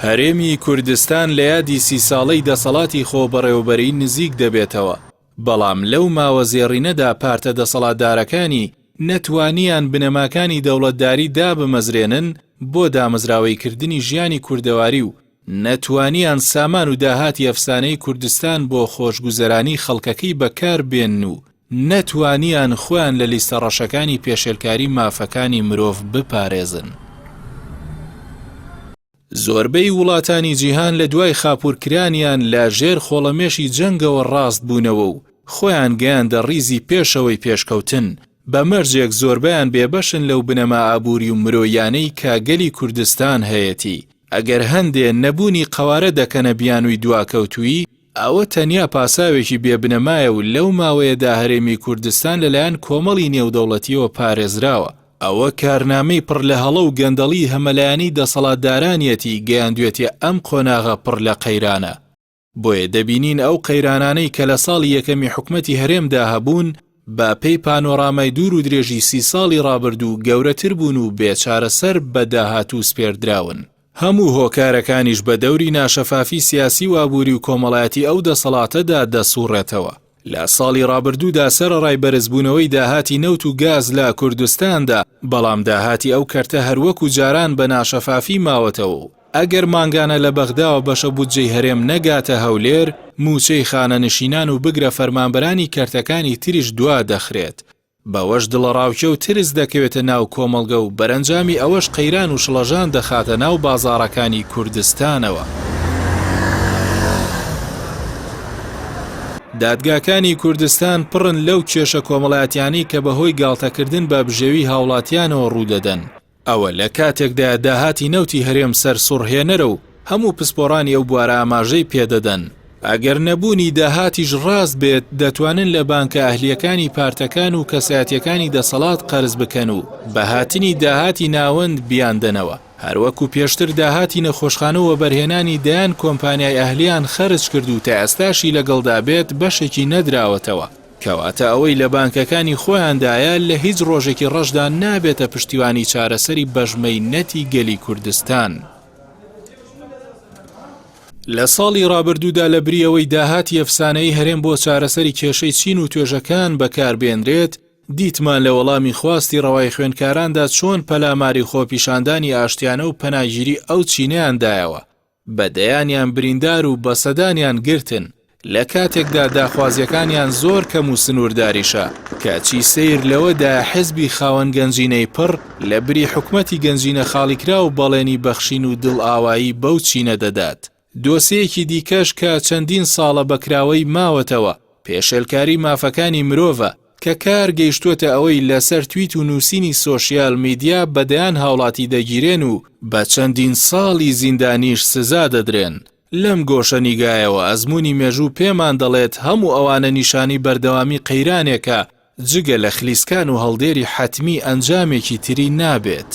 هەرێمی کوردستان لە یادی سی ساڵەی دەسەڵاتی خۆبەڕێوەبەریی نزیک دەبێتەوە، بەڵام لەو ماوە زێڕینەدا پارتە دەسەڵاتدارەکانی نە توانیان بنەماکانی دەوڵەتداری دابمەزرێنن بۆ دامەزراوەییکردنی ژیانی کوردەواری و نە توانیان سامان و داهاتی ئەفسانەی کوردستان بۆ خۆشگوزەرانی خەڵکەکەی بەکار بێنن و نە توانیان خۆیان لە لیستە ڕەشەکانی پێشێلکاری مافەکانی مرۆڤ بپارێزن. زۆربەی وڵاتانی جیهان لە دوای خاپوورکرانیان لە ژێر خۆڵەمێشی جەنگەوە ڕاست بوونەوە و خۆیان گەیاندە ڕیزی پێشەوەی پێشکەوتن، بە مەرجێک زۆربەیان بێبەشن لەو بنەما ئابووری و مرۆییانەی کە گەلی کوردستان هەیەتی. ئەگەر هەندێ نەبوونی قەوارە دەکەنە بیانووی دواکەوتوویی، ئەوە تەنیا پاساوێکی بێ بنەمایە و لەو ماوەیەدا هەرێمی کوردستان لەلایەن کۆمەڵی نێودەوڵەتییەوە پارێزراوە. ئەوە کارنامەی پڕ لە هەڵە و گەندەڵی هەمەلایەنەی دەسەڵاتدارانیەتی گەیاندوێتیە ئەم قۆناغە پڕ لە قەیرانە. بۆیە دەبینین ئەو قەیرانانەی کە لە ساڵی یەکەمی حکومەتی هەرێمدا هەبوون، بە پێی پانۆرامای دوور و درێژی سی ساڵی ڕابردوو گەورەتر بوون و بێ چارەسەر بە داهاتوو سپێردراون. هەموو هۆکارەکانیش بە دەوری ناشەفافی سیاسی و ئابووری و کۆمەڵایەتی ئەو دەسەڵاتەدا دەسوڕێتەوە. لە ساڵی ڕابردوودا سەرەڕای بەرزبوونەوەی داهاتی نەوت و گاز لە کوردستاندا، بەڵام داهاتی ئەو کەرتە هەروەکو جاران بە ناشەفافی ماوەتەوە و ئەگەر مانگانە لە بەغداوە بەشە بودجەی هەرێم نەگاتە هەولێر، مووچەی خانەنشینان و بگرە فەرمانبەرانی کەرتەکانی تریش دوا دەخرێت. بەوەش دڵەڕاوکێ و ترس دەکەوێتە ناو کۆمەڵگە و بەرەنجامی ئەوەش قەیران و شڵەژان دەخاتە ناو بازاڕەکانی کوردستانەوە. دادگاکانی کوردستان پڕن لەو کێشە کۆمەڵایەتیانەی کە بەهۆی گاڵتەکردن بە بژێوی هاوڵاتیانەوە ڕوودەدەن. ئەوە لە کاتێکدایە داهاتی نەوتی هەرێم سەرسوڕهێنەرە و هەموو پسپۆڕانی ئەو بوارە ئاماژەی پێدەدەن، ئەگەر نەبوونی داهاتیش ڕاست بێت دەتوانن لە بانکە ئەهلییەکانی پارتەکان و کەسایەتییەکانی دەسەڵات قەرز بکەن و بە هاتنی داهاتی ناوەند بیاندەنەوە، هەروەکو پێشتر داهاتی نەخۆشخانە و وەبەرهێنانی دەیان کۆمپانیای ئەهلییان خەرج کرد و تا ئێستاشی لەگەڵدا بێت بەشێکی نەدراوەتەوە. کەواتە ئەوەی لە بانکەکانی خۆیاندایە لە هیچ ڕۆژێکی ڕەشدا نابێتە پشتیوانی چارەسەری بەشمەینەتی گەلی کوردستان. لە ساڵی ڕابردوودا لە بری ئەوەی داهاتی ئەفسانەیی هەرێم بۆ چارەسەری کێشەی چین و توێژەکان بەکاربێنرێت، دیتمان لە وەڵامی خواستی ڕەوای خوێندکاراندا چۆن پەلاماری خۆپیشاندانی ئاشتیانە و پەناگیری ئەو چینەیان دایەوە، بە دەیانیان بریندار و بە سەدانیان گرتن، لە کاتێکدا داخوازیەکانیان زۆر کەم و سنوورداریشە، کەچی سەیر لەوەدایە حزبی خاوەن گەنجینەی پڕ، لە بری حکومەتی گەنجینە خاڵیکراو بەڵێنی بەخشین و دڵئاوایی بەو چینە دەدات. دۆسێیەکی دیکەش کە چەندین ساڵە بە کراوەیی ماوەتەوە، پێشێلکاری مافەکانی مرۆڤە، کە کار گەیشتووەتە ئەوەی لەسەر تویت و نووسینی سۆشیال میدیا بە دەیان هاوڵاتی دەگیرێن و بە چەندین ساڵی زیندانیش سزا دەدرێن. لەم گۆشەنیگایەوە ئەزموونی مێژوو پێمان دەڵێت هەموو ئەوانە نیشانەی بەردەوامی قەیرانێکە جگە لە خلیسکان و هەڵدێری حەتمی ئەنجامێکی تری نابێت.